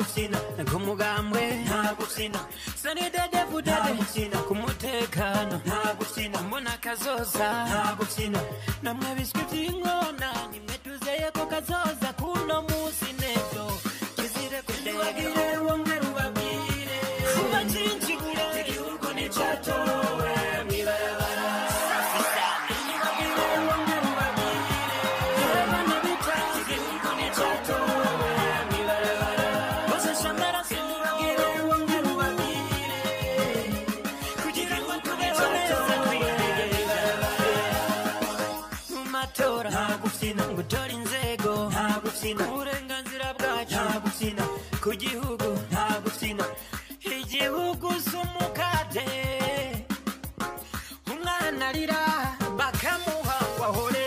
gufyina kumugambwe nta gufyina sanidedevudede kumutekano nta gufyina mbona kazoza nta gufyina namwe biswi by'inkona nimwe tuzeye ko kazoza kuno munsi nejo kizire kudegire wongere ubabwire kuba cinjigure igihugu nicatowe mwibarabara gutora inzego nta gufyina uburenganzira bwacu nta gufyina ku gihugu nta gufyina igihugu s'umukate umwana arira bakamuha ngo ahore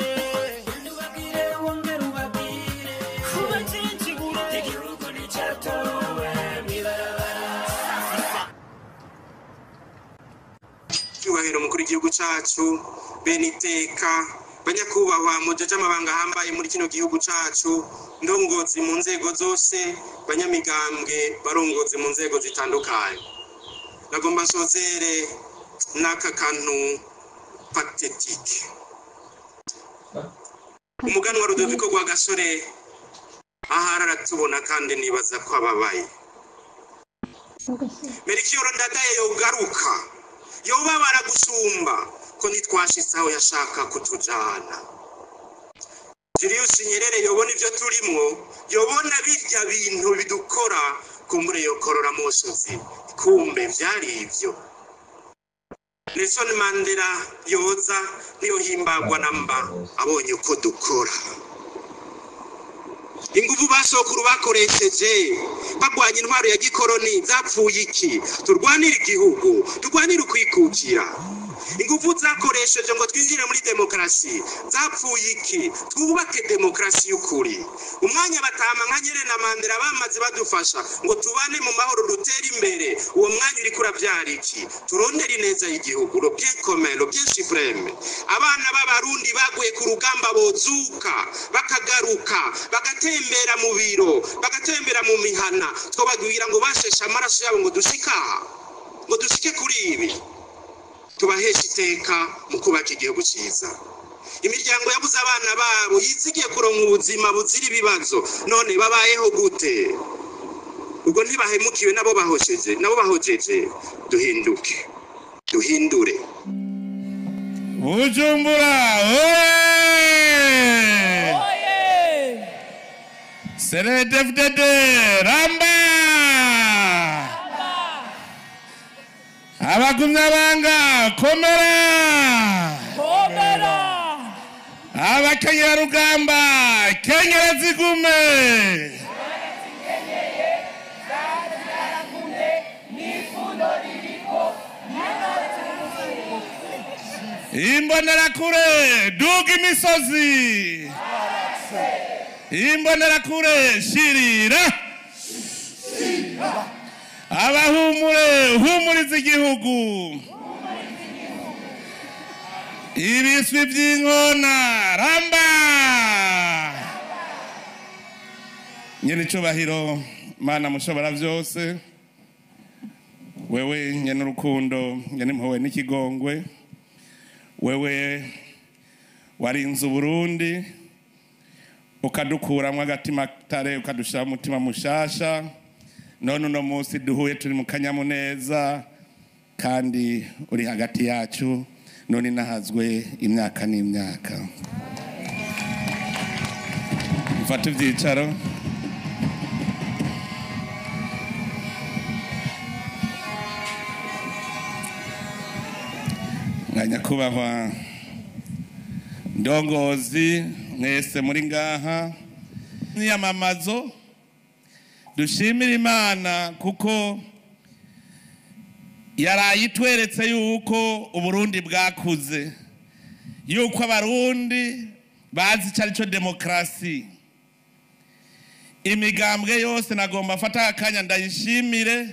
ubabwire wongere ubabwire kuba cinjigure igihugu nicatowe mwibarabara. Cyubahiro mukuru w'igihugu cacu bene iteka banyakubahwa mujeje amabanga ahambaye muri kino gihugu cacu, ndongozi mu nzego zose, banyamigambwe barongozi mu nzego zitandukanye, nagomba nsozere n'aka kantu pathétique. Umuganwa Rudoviko Rwagasore ahari aratubona kandi nibaza ko ababaye. Melchior Ndadaye yogaruka yobabara gusumba ko ntitwashitse aho yashaka kutujana. Julius Nyerere yobona ivyo turimwo, yobona birya bintu bidukora, kumbure yokorora musozi, kumbe vyari ivyo. Nelson Mandela yoza niyohimbagwa namba abonye uko dukora. Inguvu basokuru bakoresheje bagwanya intwaro ya gikoroni zapfuye iki? Turwanire igihugu, turwanire ukwikukira. Inguvu zakoresheje ngo twinjire muri demokarasi zapfuye iki? Twubake demokarasi y'ukuri. Umwanya batama nka Nyerere na Mandela bamaze badufasha ngo tubane mu mahoro dutere imbere, uwo mwanya uriko uravyara iki? Turondere ineza y'igihugu, le bien commun, le bien suprême. Abana b'Abarundi baguye ku rugamba bozuka bakagaruka bagatembera mu biro, bagatembera mu mihana, twobabwira ngo basheshe amaraso yabo ngo dushika, ngo dushike kuri ibi. Tubaheshe iteka mu kubaka igihugu cyiza. Imiryango yabuze abana babo yizigiye kuronka ubuzima buzira ibibazo, none babayeho gute? Ubwo ntibahemukiwe nabo bahosheje, nabo bahojeje. Duhinduke, duhindure. Bujumbura oye! CNDD-FDD ramba! Abagumyabanga komera! Komera! Abakenyerarugamba kenyera zigume! Imbonerakure duga imisozi! Imbonerakure shirira! Abahumure humuriza igihugu! Ibiswi by'inkona ramba! Nyene icubahiro Mana mushobora vyose, wewe nyene urukundo, nyene impuhwe n'ikigongwe, wewe warinze Uburundi ukadukuramwo agatima tare ukadushira umutima mushasha, none uno munsi duhuye turi mu kanyamuneza kandi uri hagati yacu, none nahazwe imyaka n'imyaka. Mfate ivyicaro. Nyakubahwa ndongozi mwese muri ngaha n'iyamamazo, dushimira Imana kuko yarayitweretse yuko Uburundi bwakuze, yuko Abarundi bazi ico arico demokarasi. Imigambwe yose nagomba afata akanya ndayishimire,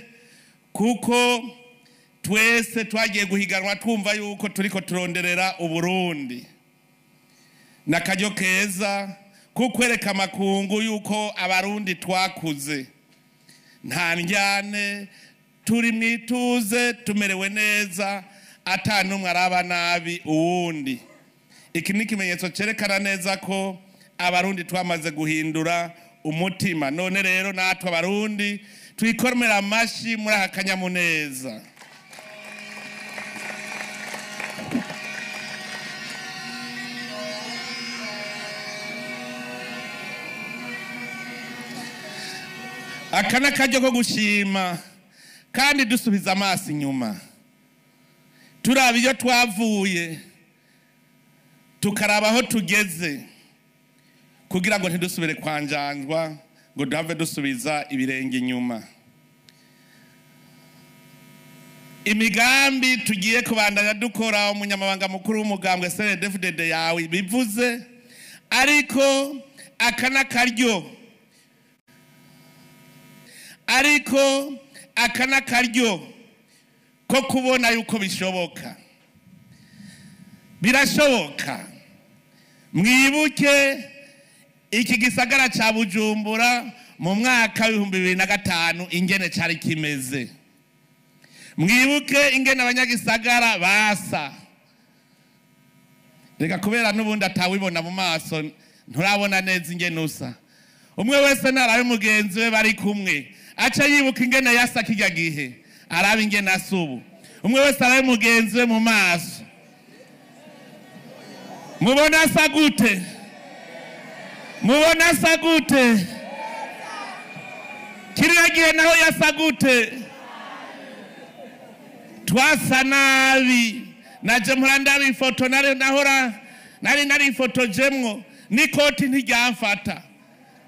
kuko twese twagiye guhiganwa twumva yuko turiko turonderera Uburundi. Nakaryo keza kukwereka amakungu yuko Abarundi twakuze. Nta ndyane, turi mwituze, tumerewe neza, ata n'umwe araba nabi uwundi. Iki ni ikimenyetso cyerekana neza ko Abarundi twamaze guhindura umutima. None rero natwe Abarundi twikomera amashi muri aka kanyamuneza. Aka ni akaryo ko gushima kandi dusubiza amaso inyuma, turaba iyo twavuye, tukaraba aho tugeze, kugira ngo ntidusubire kwanjanjwa ngo duhave dusubiza ibirenge inyuma. Imigambi tugiye kubandanya dukora, umunyamabanga mukuru w'umugambwe CNDD-FDD yawe bivuze, ariko aka ni akaryo, ariko aka ni akaryo ko kubona yuko bishoboka. Birashoboka. Mwibuke iki gisagara ca Bujumbura mu mwaka w'ibihumbi bibiri na gatanu ingene cari kimeze. Mwibuke ingene abanyagisagara basa. Reka kubera n'ubundi atawibona mu maso, nturabona neza ingene usa. Umwe wese narabe mugenzi we bari kumwe, aca yibuka ingene yasa kirya gihe, arabe ingene asa ubu. Umwe wese arabe mugenzi we mu maso. Mubona asa gute? Mubona asa gute? Kiriya gihe naho yasa gute? Twasa nabi. Naje mpora ndaba ifoto, nari nahora nari narifotojemwo, n'ikoti ntiryamfata,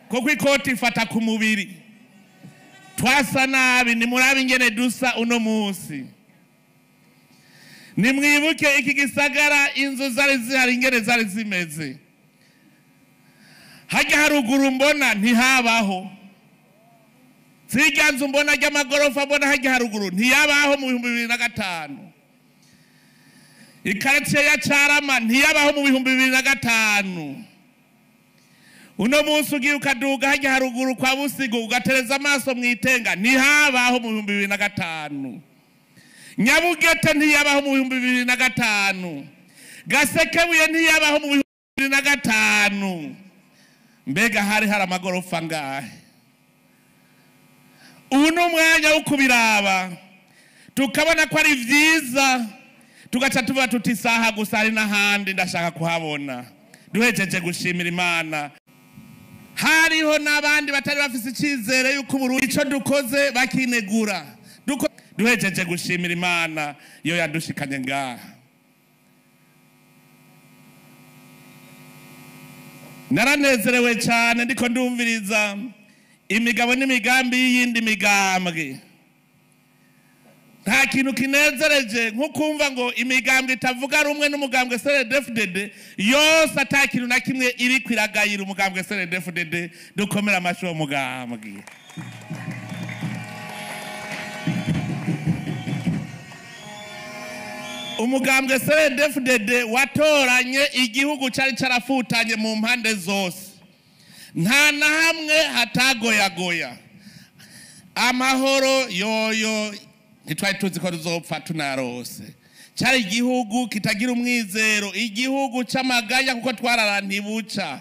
kuko ikoti ifata ku mubiri. Twasa nabi. Nimurabe ingene dusa uno munsi. Nimwibuke iki gisagara inzu zari zihari ingene zari zimeze. Hajya haruguru mbona ntihabaho. Zirya nzu mbona ry'amagorofa mbona hajya haruguru ntiyabaho mu bihumbi bibiri na gatanu. Ikaritiye ya Carama ntiyabaho mu bihumbi bibiri na gatanu. Uno munsi ugiye ukaduga hajya haruguru kwa Busigo ugatereza amaso mwitenga ntihabaho mu bihumbi bibiri na gatanu. Nyabugete ntiyabaho mu bihumbi bibiri na gatanu. Gasekebuye ntiyabaho mu bihumbi bibiri na gatanu. Mbega hari hari amagorofa ngahe? Ubu ni umwanya wo kubiraba, tukabona ko ari vyiza, tugaca tuvuga tuti isaha gusa hari n'ahandi ndashaka kuhabona. Duhejeje gushimira Imana. Hariho n'abandi batari bafise icizere yuko Uburundi ico dukoze bakinegura. Duhejeje gushimira Imana yo yadushikanye ngaha. Naranezerewe cyane ndiko ndumviriza imigabo n'imigambi y'iyindi migambwe. Nta kintu kinezereje nko kumva ngo imigambwe itavuga rumwe n'umugambwe CNDD-FDD yose ata kintu na kimwe iri kwiragayira umugambwe CNDD-FDD. Dukomera amashi uwo mugambwe. Umugambwe CNDD-FDD watoranye igihugu cari carafutanye mu mpande zose, nta na hamwe hatagoyagoya. Amahoro yoyo ntitwari tuzi ko tuzopfa tunarose. Cari igihugu kitagira umwizero, igihugu c'amaganya kuko twarara ntibuca.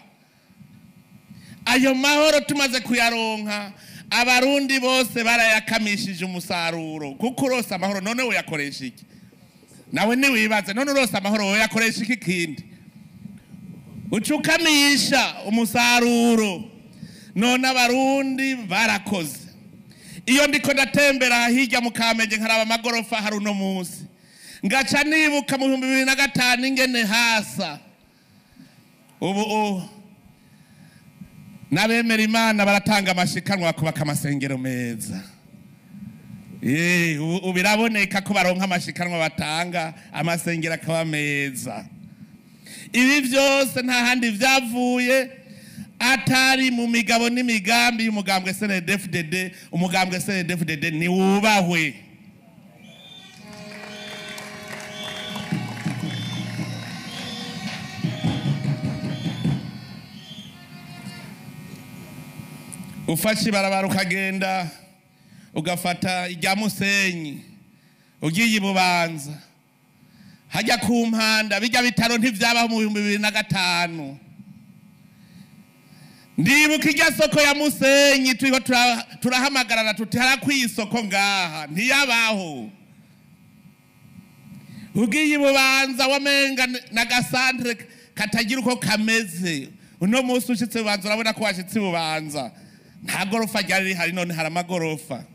Ayo mahoro tumaze kuyaronka, Abarundi bose barayakamishije umusaruro. Kuko urose amahoro none uyakoresha iki? Nawe ntiwibaze, none urose amahoro uyakoresha iki kindi? Ucukamisha umusaruro. None Abarundi barakoze. Iyo ndiko ndatembera hirya mu Kamenge nkaraba amagorofa hari uno munsi, ngaca nibuka mu bihumbi bibiri na gatanu ingene hasa. Ubu n'abemera Imana baratanga amashikanwa bakubaka amasengero meza. Ubu biraboneka ko baronka amashikanwa batanga, amasengero akaba meza. Ibi byose nta handi vyavuye atari mu migabo n'imigambi y'umugambwe CNDD-FDD. Umugambwe CNDD-FDD ni wubahwe. Ufashe ibarabara ukagenda ugafata irya Musenyi ugiye Ibubanza, hajya ku Mpanda, bijya bitaro ntivyabaho mu 2005. Ndibuka irya soko ya Musenyi turiko turahamagarana tuti harakwiye isoko ngaha, ntiyabaho. Ugiye Ibubanza wamenga na gasantere katagira uko kameze. Uno munsi ushitse Bubanza urabona ko washitse Bubanza, nta gorofa ryari rihari, none hari amagorofa.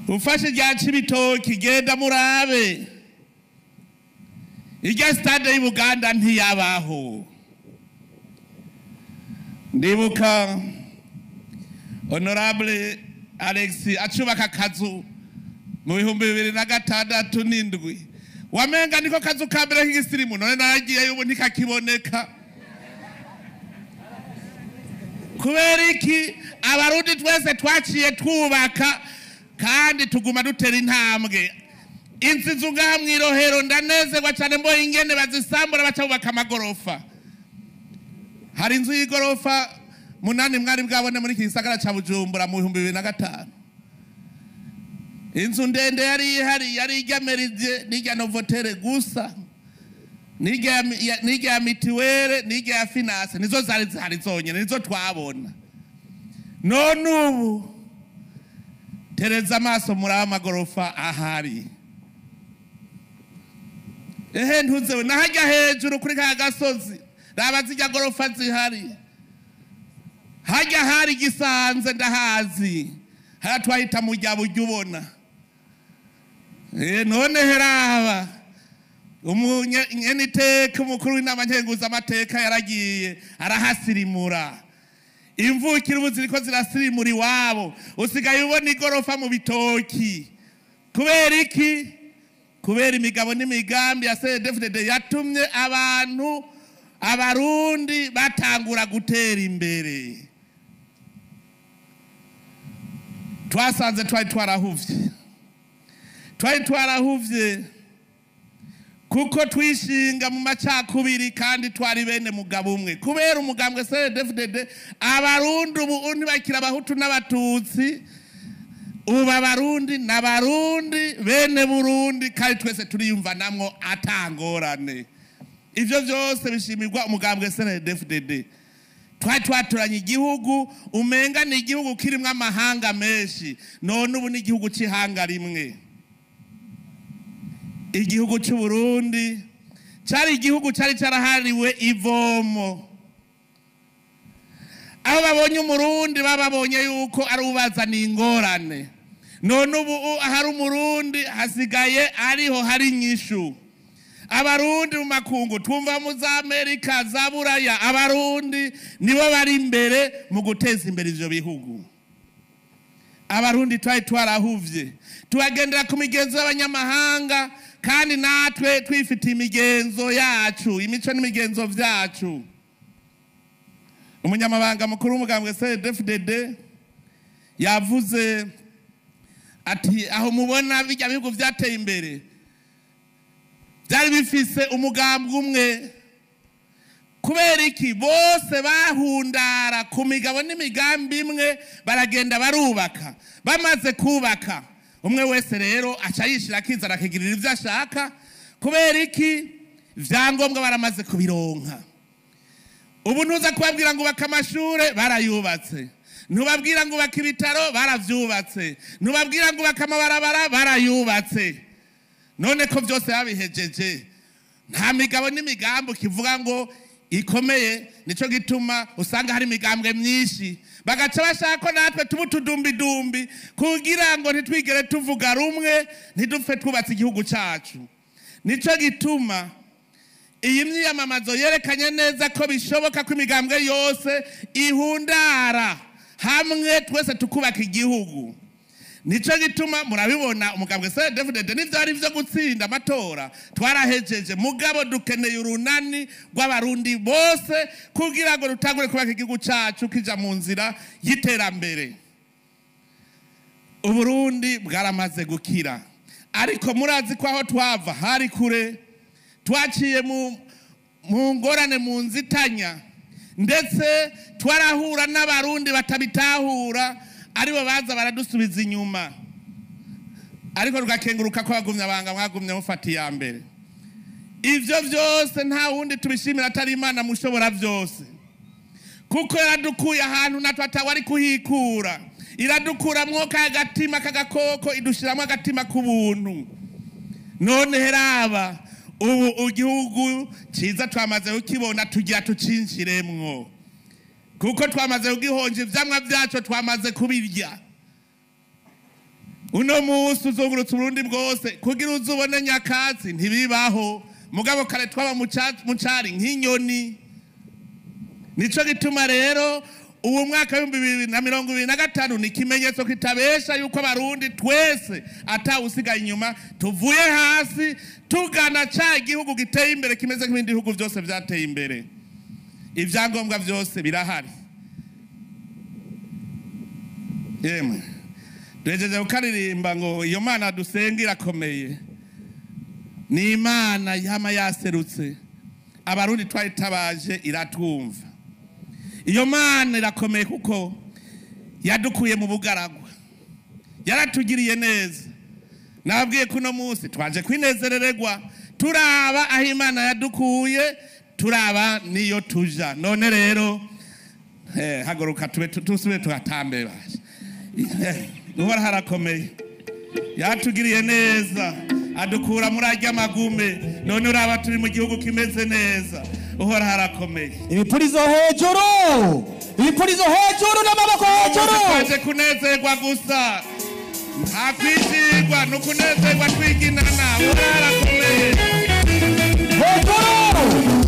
Ufashe rya Cibitoki genda murabe, irya stade y'Ubuganda ntiyabaho. Ndibuka Honorable Alex acubaka akazu mu 2006 n'indwi, wamenga niko kazu ka mbere k'igisirimu, none naragiyeyo ubu ntikakiboneka. Kubera iki? Abarundi twese twaciye twubaka kandi tuguma dutera intambwe. Inzu ngaha mw'Irohero ndanezerwa cyane mboye ingene bazisambura baca bubaka amagorofa. Hari inzu y'igorofa 8 mwari bwabone muri iki gisagara ca Bujumbura mu 2005. Inzu ndende yari ihari yari irya Meridie n'irya Novotel gusa, n'irya Mitiwere n'irya ya Finance, nizo zari zihari zonyene, nizo twabona. None ubu tereza amaso muri amagorofa ahari. Ehe ntuzewe nahajya hejuru kuri ka gasozi, raba zijya gorofa zihari. Hajya hari Gisanze ndahazi, hara twahita mujya buryo ubona. None heraba umunyeniteka umukuru w'inama nkenguzamateka yaragiye arahasirimura. Imvukira ubu ziriko zirasirimura iwabo, usigaye ubona igorofa mu bitoki. Kubera iki? Kubera imigabo n'imigambi ya CNDD-FDD yatumye abantu abarundi batangura gutera imbere. Twasanze twari twarahuvye, twari twarahuvye kuko twishinga mu macakubiri kandi twari bene mugabo umwe. Kubera umugambwe CNDD-FDD abarundi ubu ntibakira abahutu n'abatutsi, ubu abarundi n'abarundi bene Burundi, kandi twese turiyumva namwo atangorane. Ivyo vyose bishimirwa umugambwe CNDD-FDD. Twari twaturanye igihugu umenga ni igihugu kirimwo amahanga menshi, none ubu ni igihugu c'ihanga rimwe. Igihugu c'u Burundi cari igihugu cari carahariwe ivomo. Aho babonye umurundi bababonye yuko ari ubazana ingorane. None ubu ahari umurundi hasigaye ariho hari inyishu. Abarundi mu makungu twumva mu za Amerika za Buraya, abarundi nibo bari imbere mu guteza imbere ivyo bihugu. Abarundi twari twarahuvye, tubagendera ku migenzo y'abanyamahanga, kandi natwe twifitiye imigenzo yacu, imico n'imigenzo vyacu. Umunyamabanga mukuru w'umugambwe CNDD-FDD yavuze ati aho mubona bijya bihugu vyateye imbere byari bifise umugambwe umwe. Kubera iki? Bose bahundara ku migabo n'imigambi imwe, baragenda barubaka. Bamaze kubaka, umwe wese rero aca yishira akizana akigirira ivyo ashaka. Kubera iki? Vyangombwa baramaze kubironka. Ubu ntuza kubabwira ngo ubaka amashure, barayubatse. Ntubabwira ngo ubaka ibitaro, baravyubatse. Ntubabwira ngo ubaka amabarabara, barayubatse. None ko vyose babihejeje, nta migabo n'imigambi kivuga ngo ikomeye. Nico gituma usanga hari imigambwe myinshi, bagaca bashaka ko natwe tuba utudumbidumbi kugira ngo ntitwigere tuvuga rumwe, ntidupfe twubatse igihugu cacu. Nico gituma iyi myiyamamazo yerekanye neza ko bishoboka ko imigambwe yose ihundara hamwe twese tukubaka igihugu. Nico gituma murabibona umugambwe CNDD-FDD n'ivyo ari vyo gutsinda amatora twarahejeje, mugabo dukeneye urunani rw'abarundi bose kugira ngo dutangure kubaka igihugu cacu kija mu nzira y'iterambere. Uburundi bwaramaze gukira, ariko murazi ko aho twava hari kure, twaciye mu ngorane, mu nzitanya. Ndetse twarahura n'abarundi batabitahura, aribo baza baradusubiza inyuma, ariko rugakenguruka ko bagumye abanga mwagumye mufata iya mbere. Ivyo vyose nta wundi tubishimira atari Imana mushobora vyose, kuko yaradukuye ahantu natwe atawari kuhikura, iradukuramwo ka gatima k'agakoko, idushiramwo agatima k'ubuntu. None heraba ubu igihugu ciza twamaze kukibona, tugira tucinjiremwo, kuko twamaze kugihonja, ivyamwa vyaco twamaze kubirya. Uno munsi uzungurutse Uburundi bwose kugira uzubone nyakatsi ntibibaho, mugabo kare twaba mu cari nk'inyoni. Nico gituma rero uwo mwaka w'ibihumbi bibiri na mirongo ibiri na gatanu ni ikimenyetso kitabesha yuko abarundi twese atawusigaye inyuma, tuvuye hasi tugana ca gihugu giteye imbere kimeze nk'ibindi bihugu vyose vyateye imbere. Ivyangombwa vyose birahari. Yemwe duhejeje kukaririmba ngo iyo Mana dusenga irakomeye, ni Imana yama yaserutse, abarundi twayitabaje iratwumva. Iyo Mana irakomeye kuko yadukuye mu bugaragwa, yaratugiriye neza. Nababwiye ko uno munsi twaje kwinezerererwa, turaba aho Imana yadukuye, turaba niyo tuja. None rero haguruka tube tusubire tuhatambe baje. Uhora harakomeye, yatugiriye neza, adukura muri arya magume, none uraba turi mu gihugu kimeze neza. Uhora harakomeye. Ibipurizo hejuru, ibipurizo hejuru n'amaboko hejuru. Twaje kunezerwa gusa, nta kwishirwa, ni ukunezerwa twiginana. Uhora harakomeye. Hejuru.